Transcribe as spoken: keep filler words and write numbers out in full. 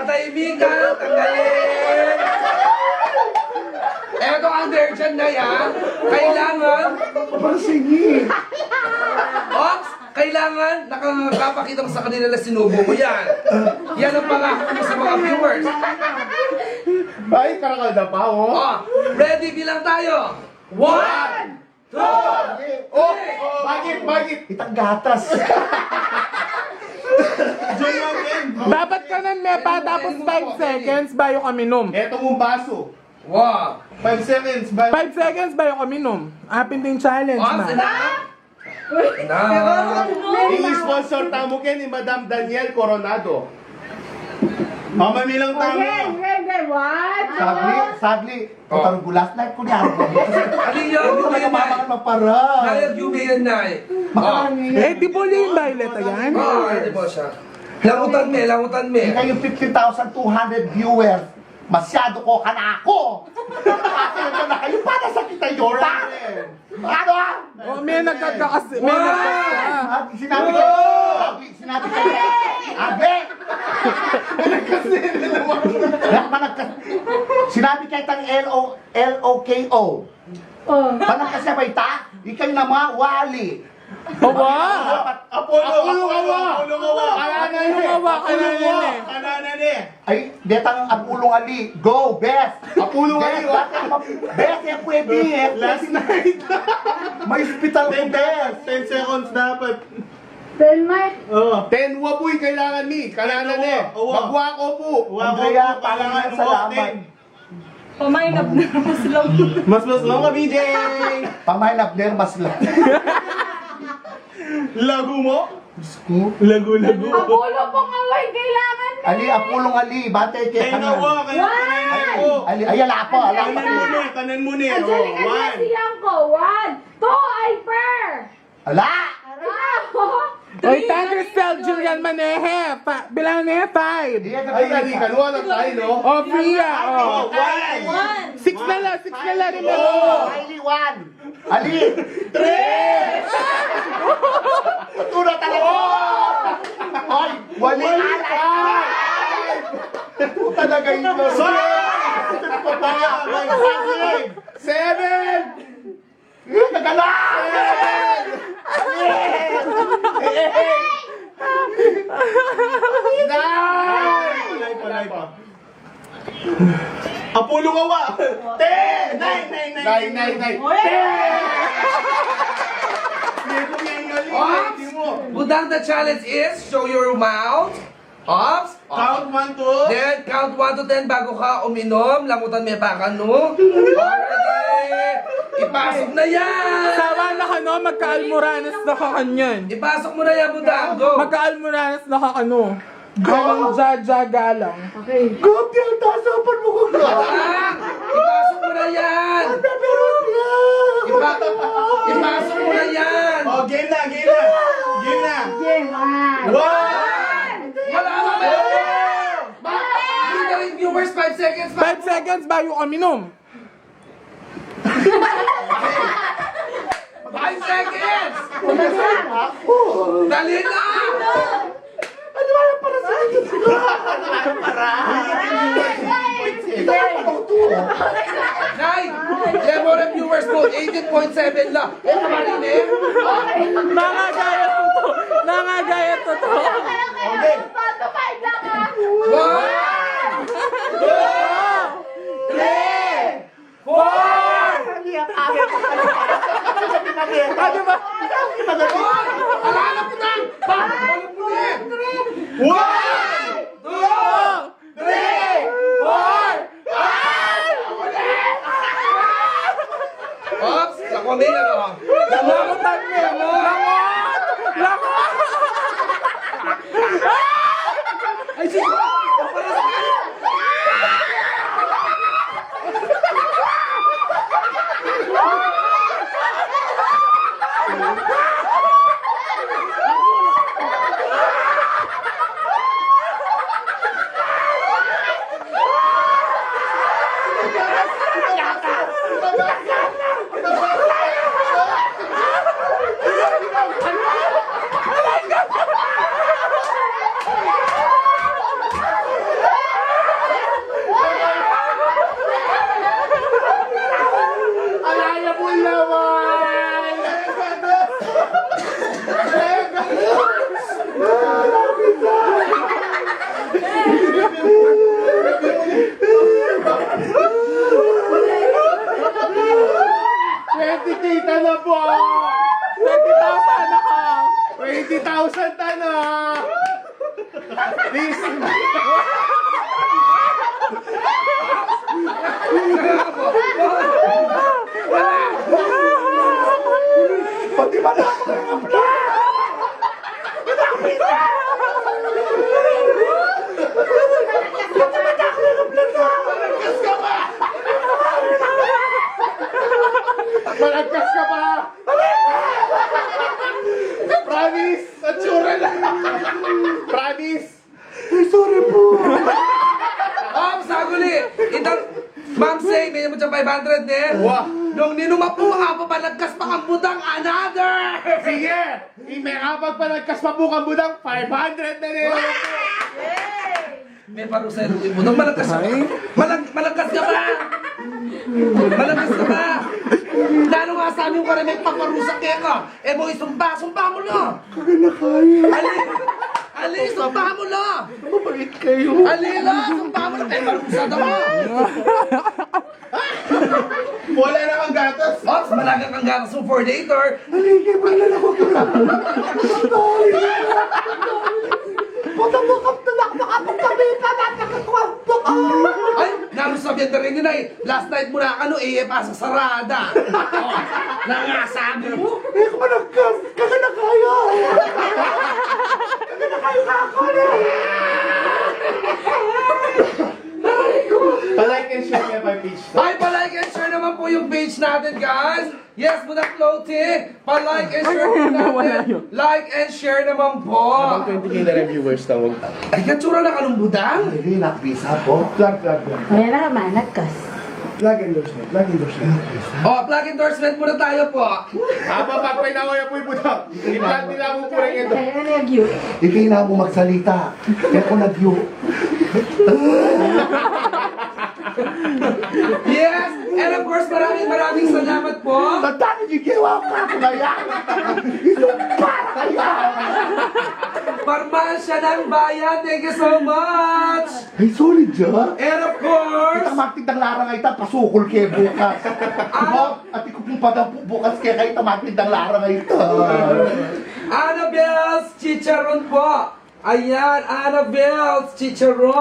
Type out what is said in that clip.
Timing! Katanggalin! Eto ang virgin na yan. Kailangan Papansin niya. Ops! Kailangan nakapakita mo sa kanila na sinubo mo yan. Yan ang pangako mo sa mga viewers. Ay, karakal na pa, oh. Oh, ready, bilang tayo. One, two, Oh, bakit, bakit? Itang gatas. Dapat kanan me pa, tapos five seconds bayu ka minum. Eto mung baso. Wow. Five seconds, bayo. Five seconds bayu ka minum. Apin din challenge, Oh, man. Sila? Na. Ini-sponsor tamu ken ni Madam Daniel Coronado. Mama, bilang tamu. Okay, okay, okay. One, Sagli, two. Sagli. Oh. Putar gulas na ku niya. Ali yan, Ano ka yumi yan, mapara? Nay. Nay, yumi yan, nay. Makarami. Eh, di buli yung Violet, ayan. Oh, ay, di ba siya? Langutan me, langutan me. Kayo fifty thousand two hundred viewers. Masyado ko kanako. Kasi ito na kayo para sa kita yun, ba? Ano? Oh, may nagkagkas-, may One! nagkagkas-, Ah, sinabi ko, Two! sabi, sinabi ko, Abi! Kasi naman. Wala pa nagka-, sinabi kay tang L O, L O K O. Oh. Panak kasi ba ita? Ikay na mawali. Awa! Apulung, apulung, apulung, awa. Apulung, awa. Apulung, awa. Apulung, awa. Kanana ni. Kanana ni. Ay, detang apulung ali. Go, best. Apulung ali, best, oh. Best, eh, pwede, eh. Last night. May hospital ko, Ten, best. Ten seconds dapat. Ten, Mike. Oh. Ten, wa pu'y kailangan mi. Kanana ni. Awa. Magwa ko pu. Wa ko pu, Andrea, kailangan Panginoon, mo. Salamat. Ten. Pamainap na mas lang. Mas, mas lang kami, Jay. Pamainap na mas lang. Lagu mo? Diyos ko. Lagu, lagu. Apulung pung awa ing kailangan mi. Ali, apulung ali, bate ke Ten, kanan. Awa, kanan, One. Kanan, awa. Ali, ay, ala pa, ala pa. Kanan mu ni, kanan mu ni. Angelica, oh, one. One, two, ay, per. Ala! Ara! Oy, Thunder Cell, Julian Manehe. Pa, bilang ne, five. Iya, Ay, kapatid. Dali ka, nuwa lang tayo, no? O, Fia, o. Oh, one. One. Six na lang, six na lang, remember mo. Oh, Kylie, one. Ali. Three! Ito na talaga. Oh! Ay, wali. Wali. Ay! Ito talaga yung Sorry! Seven! Gagala! Nine! Palay pa, palay pa. Apulung awa! Ten! Nine, nine, nine! Nine, nine, nine! Ten! Ops! Budang, the challenge is show your mouth. Ops! Count one, two. Then, count one to ten bago ka uminom. Langutan me pa kanu. Already! Ipasok na yan! Sawa na kanu, magkaalmuranas na ka kanyan. Ipasok mo na yan, budang. Go! Magkaalmuranas na ka kanu. Galang jaja, galang. Okay. Gop, yan, tasapan mo ko, gop. Ah! Ipasok mo na yan! Ang nabiros niya! Ipa-, ipasok mo na yan! Oh, game na, game na! Game na! Game, ah. One! Wala na kayo! Ba-, hindi na rin viewers, five seconds pa. Five seconds bayu ka uminom. Five seconds! Dali na! Ano ba yung para sa akin? Para! Kita ko pa ng tuo. Nay! Kaya mo rin viewers mo, eighteen point seven lang. Eh, kamarin eh. Mga gaya to. Mga gaya to. Okay. One! Two! Three! Four! Ano ba? Ala na, putang! One! Two! Three! Four! Five! Ops! Naku, may ano. Langotan mo, no? Langot! Langot! Ay, sige! Twenty K tana po! Twenty thousand na ka! Twenty thousand tana! Please! Pati ba na ako ng upload? Malagkas ka pa! Malagkas ka pa! Promise! Ang tsura na! Promise! Ay, sorry po! Om, saguli! Itang Ma'am say, may mo five hundred ne? Wah! Nung ninuma po nga, papalagkas pa kang butang, another! Sige! Ime nga pagpalagkas pa po kang butang, five hundred na ne! May parusa yung butang, malagkas ka ba? Ay. Malag-, malagkas ka ba? Malagkas ka ba? Nanu nga sabi mo para may paparusa keka? E mo isumpa, sumpa mu la! Kaga na kaya. Ali, ali, sumpa mu la! Mabait kayo. Ali la, sumpa mu la, may parusa daw. Wala na kang gatas. Ops, wala ka kang gatas mo for later. Halika, wala na ko. Puta mo, kapta na ako, makapagtabi pa, napakatwag pa ka. Ay, naru sabihan na rin yun ay, last night mu na kanu, e, e pa sa sarada. O, nangasabi mu. E, kaga na kaya. Kaga na kaya ka ako na. Pa-like and share nga pa page. Ay, pa-like and share naman po yung page natin, guys. Yes, Budang Floaty. Pa-like and share po natin. Like and share naman po. Abang twenty K na rin viewers na, wag. Ay, katsura na kanung budang. Ay, di, nakbisa po. Plug, plug, plug. Wala na ka, managkas. Plug endorsement, plug endorsement. O, plug endorsement muna tayo po. Aba, pagpainawa ya po yung budang. I-plug nila mo po rin ito. Ikay na mu magsalita. Kaya ko nagyo. Yes! And of course, maraming, maraming salamat po. Tandaan niyo, ginawa pa ako kaya. Isang para kaya. Parmansya ng Bayan, thank you so much! Ay, solid ya. And of course, kita magtindang larang ay ta, pasukul ke bukas. Ah. Bob, ati ko pong padampu bukas ke kay ta magtindang larang ay ta. Annabelle's Chicharon po. Ayan, Annabelle's Chicharon.